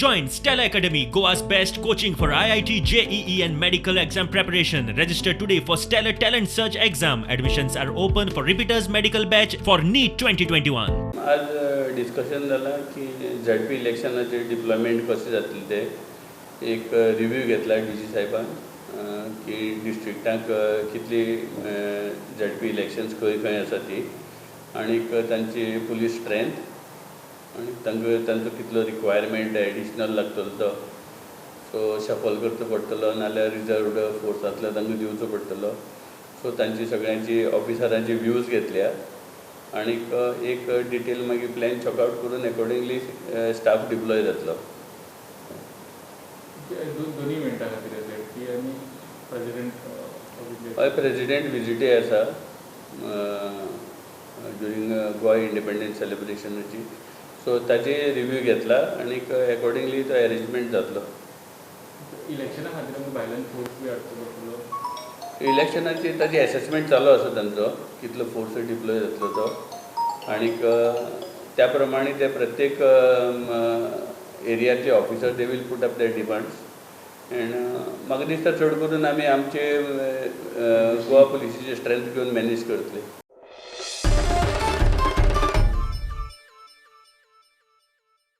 Join Stellar Academy, Goa's best coaching for IIT, JEE, and medical exam preparation. Register today for Stellar Talent Search exam. Admissions are open for repeaters medical batch for NEET 2021. आज discussion जालां की Z P इलेक्शनाचें deployment कशें जातलें तें एक review घेतला D G साहेबान की डिस्ट्रिक्टांक कितली झेड पी इलेक्शन्स खंय खंय आसा ती आनीक तांची पुलीस स्ट्रेंथ आनी तांकां तांचो कितलो रिक्वायरमेंट एडिशनल लागतलो तो, सो शफल करचो पडटलो नाल्यार रिजर्वड फोर्सांतलो तांकां दिवचो पडटलो. सो तांची सगळ्यांची ऑफिसरांची व्यूज घेतल्या आनीक एक डिटेल मागीर प्लॅन चॉक आवट करून एकॉर्डिंगली स्टाफ डिप्लॉय जातलो. दोन्ही इव्हेंटा खातीर, झेड पी आनी प्रेसिडेंट? हय, प्रेसिडेंट विजिटय आसा ड्युरींग गोवा इंडिपेंडन्स सेलिब्रेशनाची, सो ताजी रिव्यू घेतला आनीक एकॉर्डिंगली तो एरेंजमेंट जातलो. इलेक्शना खातीर आमकां भायल्यान फोर्स बी हाडचो पडटलो? इलेक्शनाची ताजी एसेसमेंट चालू आसा, तांचो कितलो फोर्स डिप्लॉय जातलो तो आनीक त्या प्रमाणे ते प्रत्येक एरियांतले officer, they will put up their demands and म्हाका दिसता चड करून आमी आमचे गोवा पुलिसीचे स्ट्रेंथ घेवन मॅनेज करतले.